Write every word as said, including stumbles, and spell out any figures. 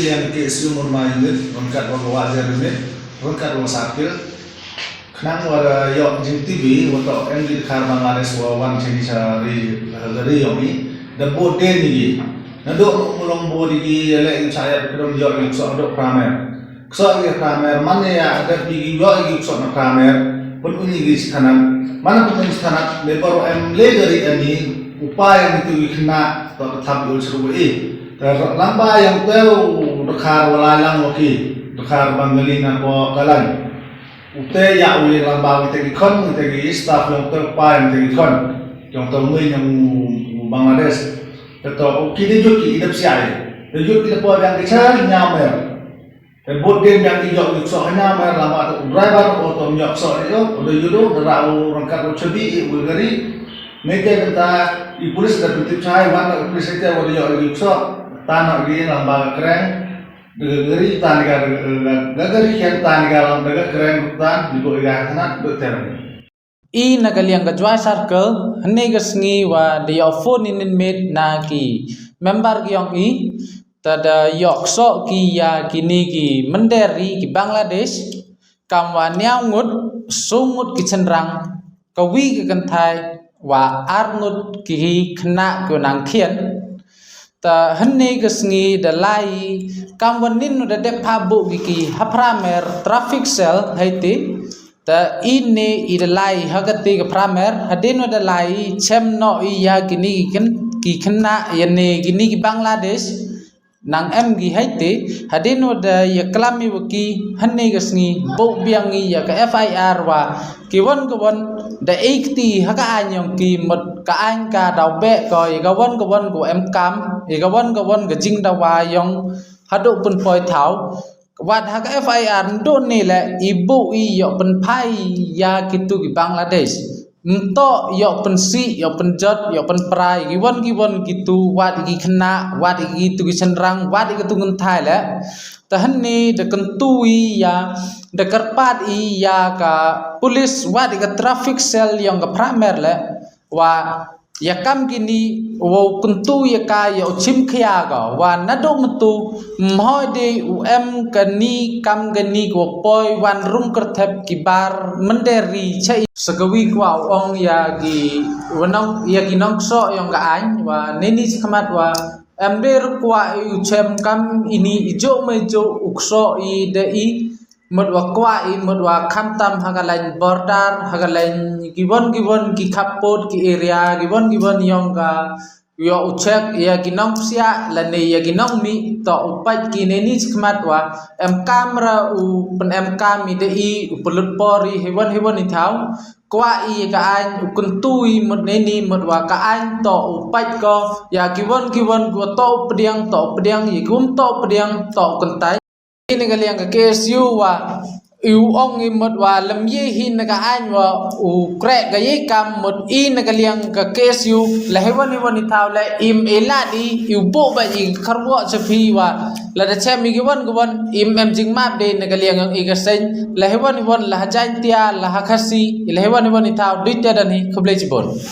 Ïa ka KSU Mawryngkat, ryngkat bad ka Wahjaiñmit, ryngkat bad ka Sapil. Khnang ba da ïoh jingtip, wat la em ki dkhar Bangladesh ba wan shane sha ri, ha ka ri jong ngi. Da bud dien ïa ki. Naduh u Mulong bud ïa ki, ïaleh ïa ki sha ïa ki, khlem ïoh ïa ki ksoh naduh phra mer. Ksoh ïa ki phra mer, man ïa da ïoh ïa ki ksoh na phra mer. Pynun ïa ki sha thanat. Man pynun sha thanat, lada em lei ka ri ani, u pa ïa ngi tu ïa ki khynnah, to ka thap ïa u sru i. Te lyngba ïa uta u dkhar wa lai lang wa ki, dkhar Bengali na ko Kalan. Uta ïa u ïa lyngba kita ki khon, kita ki staff ïa uta u pa ïa kita ki khon. Ïa uta u ngi ïa u, u Bangladesh. Te to, u ki da jut ki i dep siai. Da jut ki da po biang ki cha ïa mer. Te bud dien biang ki ïoh ki ksoh hynñiew mer, lyngba te u driver u to ym ïoh ksoh ïa u, u da ïoh u, da rah u ryngkat u chabi ïa u gari. Mynta mynta i pulit da pyntip shai, wan u pulit ïa u da ïoh ki ksoh. Tan ïa ki lyngba ka kreng, da ka gari tan ïa ka, da ka gari khian tan ïa ka, da ka kreng tan, di ko ïa ka thanat, da ter. I na ka liang ka Jowai Circle, hynne ka sngi wa da ïoh phone ïa i miet na ki member ki yong i, te da ïoh ksoh ki ïa kine ki mynder ri ki Bangladesh, kam wa hynñiew ngut, saw ngut ki chynrang, ka wi ka kynthai, wa ar ngut ki khynnah ki nang khian. Te hynne ka sngi da lai, kam wa nin da dep phah buh ki ki ha phra mer traffic cell haiti. Te ine i da lai ha kati ka phra mer, hadien wa da lai chem noh i ïa kine ki khyn-, ki khynnah ïa ne kine ki Bangladesh. Nang em ki haiti, hadien wa da ïa klam i wa ki, hynne ka sngi, buh biang i ïa ka FIR wa, ki wan ka wan, da ikti ha ka aiñ yong ki mut ka aiñ ka daw beh ko, ïa ka wan ka wan ko em kam, ïa ka wan ka wan ka jingdawa yong, haduh pynpoi thaw. Wat ha ka FIR ndu ni le i buh i ïoh pynphai ïa kitu ki Bangladesh. Nto ïoh pynsih, ïoh pynjot, ïoh pynpra ïa ki wan ki wan kitu, wat ïa ki khynnah, wat ïa kitu ki chynrang, wat ïa kitu kynthai le. Te hynne da kyntu i ïa, da kyrpad i ïa ka pulit, wat ïa ka traffic cell yong ka phra mer le. Wa ïa kam kini, wow kyntu ïa ka ïa u chim khia ka, wa naduh myntu, ym hoi de u em kani kam kani ko poi wan rung kyrthep ki bar mynder ri cha i. Sa ka wi kwah u ong ïa ki, wa nong, ïa ki nongksoh yong ka aiñ, wa neni chi khmat wa, em de ru kwah i u chem kam ini i jo me jo u ksoh i de i, mut wa kwah i, mut wa khamtam ha ka lain border, ha ka lain ki wan ki wan ki khappud ki area, ki wan ki wan yong ka, ïoh u check ïa ki nongpsiah, lane ïa ki nongmih, to u pait ki neni chi khmat wa, em kam ra u, pyn em kam i de i, u pynlut por i, hi wan hi wan i thaw, kwah i ka aiñ, u kyntu i mut neni, mut wa ka aiñ, to u pait ko, ïa ki wan ki wan, ko to u pdiang, to u pdiang, ïa ki um to u pdiang, to u kyntai. I na ka liang ka KSU wa, i u ong i mut wa lem ye hi na ka aiñ wa, u kreh ka ye kam mut i na ka liang ka KSU, la hi wan hi wan i thaw le im i lad i, i u buh ba i kharwoh cha phi wa, la da chem i ki wan ki wan, im em jingmap de na ka liang i ka seng, la hi wan hi wan, la ha Jaiñtia, la ha Khasi, la hi wan hi wan i thaw, duit te dan hi, khublei chibun.